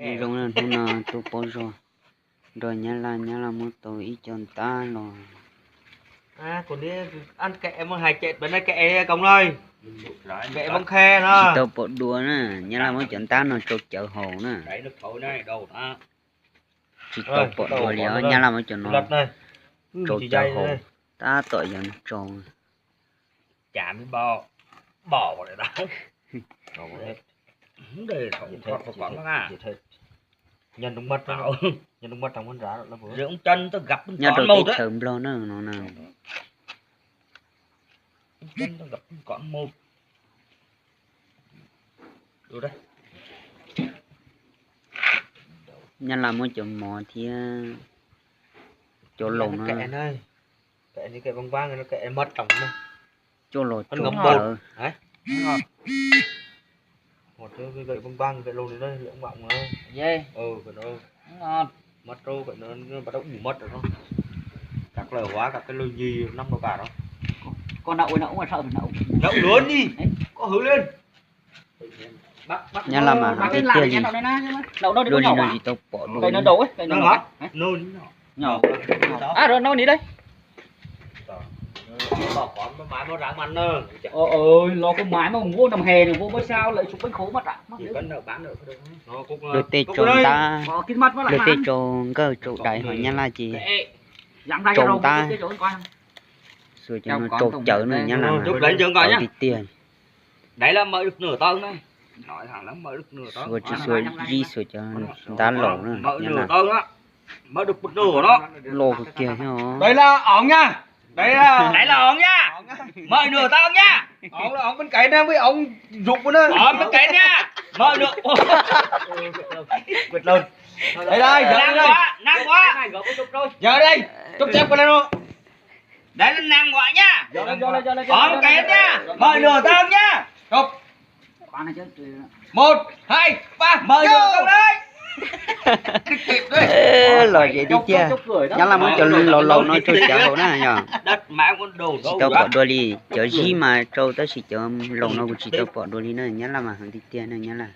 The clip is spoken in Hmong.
Zoo na, hnub no tuaj pab zog nrog Nyab Laj, Nyab Laj muab tau ib co ntab los. Tsis tau pom dua na, Nyab Laj muab cov ntab no tsau cawv haus na. Tsis tau pom dua li os, Nyab Laj muab cov no tsau cawv haus, tab tom yog tsau. Nyob rau teb chaws Nplog na no na. Nyab Laj muab cov mov thiab cov laus no coj los tsau cawv. Nyab Laj mas heev tiag tiag li, luaj li no tsis tau pom dua li. Luag tej tsau ntab, luag tej tsau nkawj tsau dais, ho Nyab Laj ces tsau ntab, xuas cov no tsau cawv na, Nyab Laj mas heev tiag tiag. Xuas tsis xuas zib xuas cov ntab laus na, Nyab Laj los kiag thiab. Los ze tiag tiag, Nyab Laj muab cov laus laus no tsau cawv haus na yog. Tsis tau pom dua li, cov zib mas tsau tab sis cov laus no kuv tsis tau pom dua li na, Nyab Laj mas heev tiag tiag na Nyab Laj.